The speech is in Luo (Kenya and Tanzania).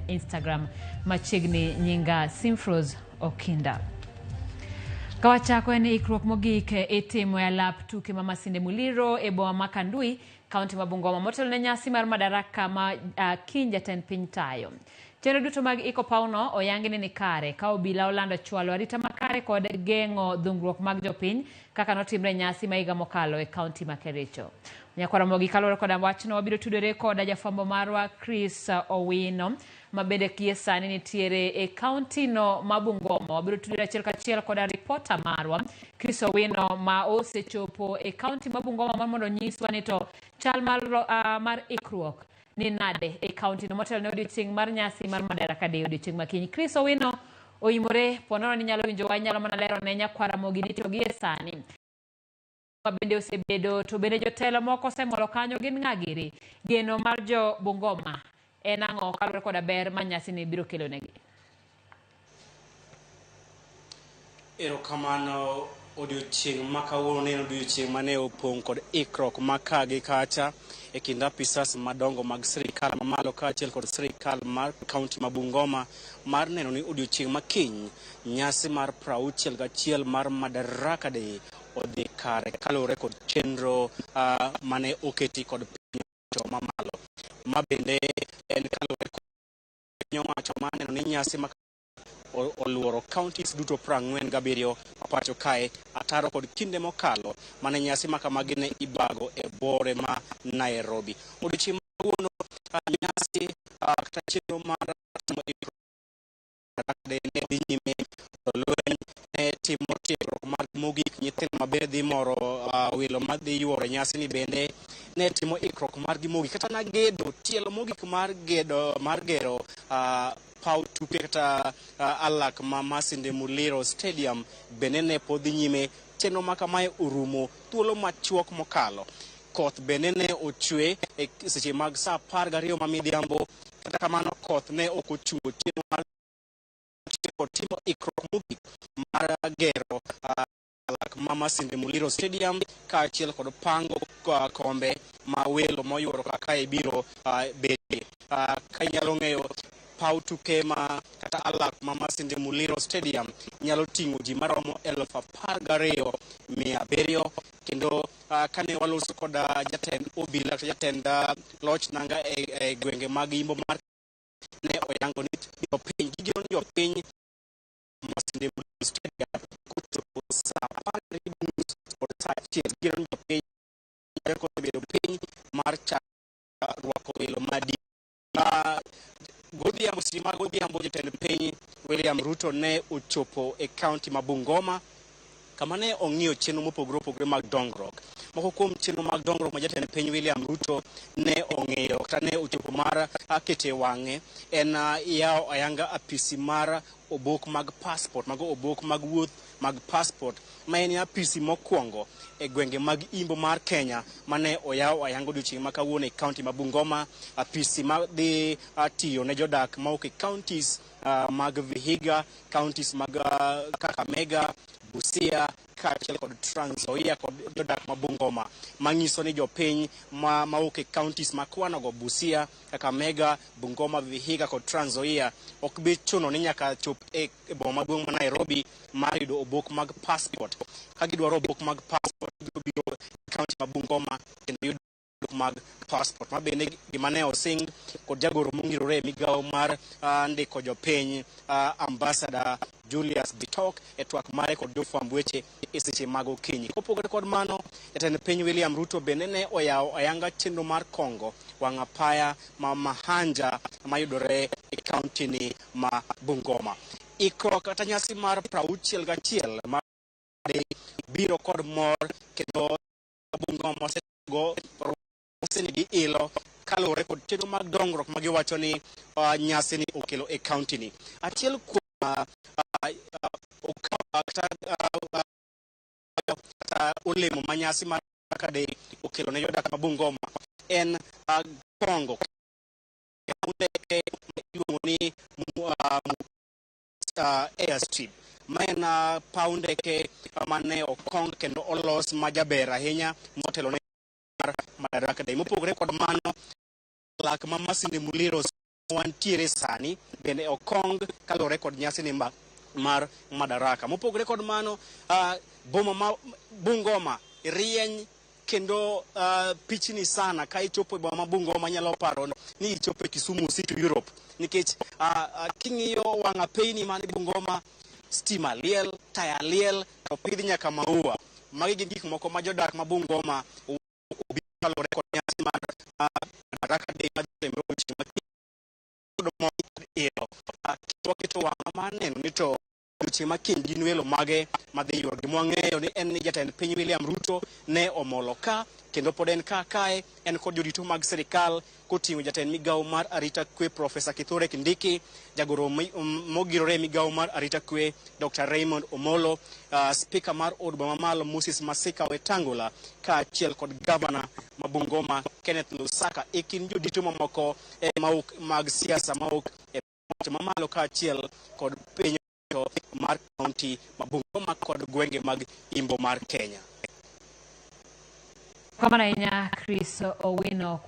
Instagram. Machiegni nyinga Simfros Okinda. Ka wachako en ikruok mogik itimo e alap tuke ma Masinde Muliro e boma ma Kandui, kaunti ma Bungoma motelo ne nyasi mar Madaraka ma kiny jatend piny tayo. Chenro duto mag iko pawno oyangi ni nikare ka obila olando chwalo arita makare kod geng'o dhungruok mag jopiny kaka notimre nyasi ma higa mokalo e kaunti ma Kericho. Nyakwar Ramogi kaluwore koda wachno wabiro tudore koda jafwambo marwa Chris Owino ma bende gie sani nitiere e kaunti no ma Bungoma. Wabiro tudore achiel kachiel koda ripota marwa Chris Owino ma osechopo e kaunti ma Bungoma mar mondo onyiswa ni to chal mar ikruok ni nade e kaunti no motelo ne odiochieng' mar nyasi mar Madaraka Day odiochieng' ma kiny. Chris Owino oimore ponono ni nyalo winjowa, inyalo mana lero ne nyakwar Ramogi ni to gie sani ma bende osebedo to bende jotelo moko osemolo kanyo gin ng'a giri? Geno mar jo Bungoma en ang'o kaluwore koda ber ma nyasi ni biro kelo negi? Erokamano. Odiochieng' ma kawuono ne en odiochieng' mane opong' kod ikruok ma ka gi kacha e kind apisas madongo mag sirikal mamalo kaachiel kod sirikal mar kaunti ma Bungoma mar neno ni odiochieng' ma kiny nyasi mar 61 mar Madaraka Day odhi kare kaluwore kod chenro mane oketi kod piny owacho mamalo. Ma bende en kaluwore kod piny owacho mar neno ni nyasi ma oluoro counties duto 47 pacho kae ataro kod kinde mokalo mane nyasi ma kamagi ne ibago e bore ma Nairobi. Odiochieng' ma kawuono nyasi kata chenro mar timo ne dhi nyime, jolweny ne timo tiegruok mar mogik, nyithindo ma bende dhi moro welo madhi yuoro e nyasi ni bende ne timo ikruok margi mogik kata na gedo tielo mogik mar gedo mar gero paw tuke kata alak ma Masinde Muliro Stadium bende ne pod dhi nyime. Chenro ma kamae orumo thuolo machuok mokalo. Koth bende ne ochwe e seche mag saa 12 ma midhiambo, kata kamano koth ne ok ochungo chenro mar timo ikruok mogik mar gero alak ma Masinde Muliro Stadium kaachiel kod pango kombe ma welo moyuoro kaka biro bedie. Ka inyalo ng'eyo paw tuke ma kata alak ma Masinde Muliro Stadium nyalo ting'o ji maromo 12,700 kendo kane waloso kod jatend obila kata jatend loch nanga e gwenge mag Imbo mar ne oyango ni jopiny gigeno ni jopiny Masinde Muliro Stadium kochopo saa 12:30 kod saa 1 gigeno ni jopiny kosebedo piny mar chako rwako welo madi. Godhiambo seche mag godhiambo jatend piny William Ruto ne ochopo e kaunti ma Bungoma kama ne ong'iyo chenro mopogore opogore mag dongruok. Moko kuom chenro mag dongruok ma jatend piny William Ruto ne ong'iyo kata ne ochopo mar kete wang'e en yawo ayanga apisi mar obok mag passport, mago obok mag wuoth mag passport ma en apisi mokwongo e gwenge mag Imbo mar Kenya mane oyaw ayanga odiochieng' ma kawuono e kaunti ma Bungoma, apisi ma dhi tiyo ne jodak mawuok e counties mag Vihiga, counties mag Kakamega, Busia kaachiel kod Trans Nzoia kod jodak ma Bungoma, manyiso ni jopiny ma mawuok e counties ma kwanogo Busia, Kakamega, Bungoma, Vihiga kod Trans Nzoia ok bi chuno ni nyaka chop e boma maduong' ma Nairobi mar yudo obok mag passport. Ka gidwaro obok mag passport, gibiro biro e kaunti ma Bungoma kendo yudo obok mag passport. Ma bende gima ne osing kod jagoro mongirore e migawo mar ndiko jopiny Ambassador Julius Bitok e twak mare kod jofwamb weche e seche mag okinyi. Kopogore kod mano, jatend piny William Ruto bende ne oyawo ayanga chenro mar kongo wang' apaya ma Mahanja mayudore e kaunti ni ma Bungoma. Ikruok kata nyasi mar 61 mar biro kod mor kendo Bungoma osego osenigi ilo kaluwore kod chenro mag dongruok ma giwacho ni nyasi ni okelo e kaunti ni. Achiel kuom kata olemo ma nyasi mar Madaraka Day okelo ne jodak ma Bungoma en kongo ndeke ma iluongo ni airstrip ma en paw ndeke mane okong kendo olos majaber ahinya motelo ne mar Madaraka Day. Mopogore kod mano, lak ma Masinde Muliro Wantiere sani bende okong kaluwore kod nyasi ni mar Madaraka. Mopogore kod mano, boma ma Bungoma rieny kendo pichni sana. Ka ichopo e boma ma Bungoma, nyalo paro ni ichopo e Kisumu City, Europe, nikech king'iyo wang' apeyni man Bungoma, stima liel, taya liel, to pidh nyaka maua. Magi gin gik moko ma jodak ma Bungoma obiro kaluwore kod nyasi mar Madaraka Day madhi timore odiochieng' ma kiny. Waketo wang'wa mar neno ni to odiochieng' ma kiny gin welo mage madhi yuoro. Gima wang'eyo ni en ni jatend piny William Ruto ne omolo ka kendo pod en ka kae en kod jorito mag sirikal koting'o jatend migawo mar arita kwe Profesa Kithure Kindiki, jagoro mogirore e migawo mar arita kwe Dr. Raymond Omolo, spika mar od boma mamalo Moses Masika Wetangula, kaachiel kod gavana ma Bungoma Kenneth Lusaka, e kind jodito mamoko mawuok mag siasa mawuok e mamalo kaachiel kod piny mar kaunti ma Bungoma kod gwenge mag imbo mar Kenya. Kamano ahinya, Chris Owino.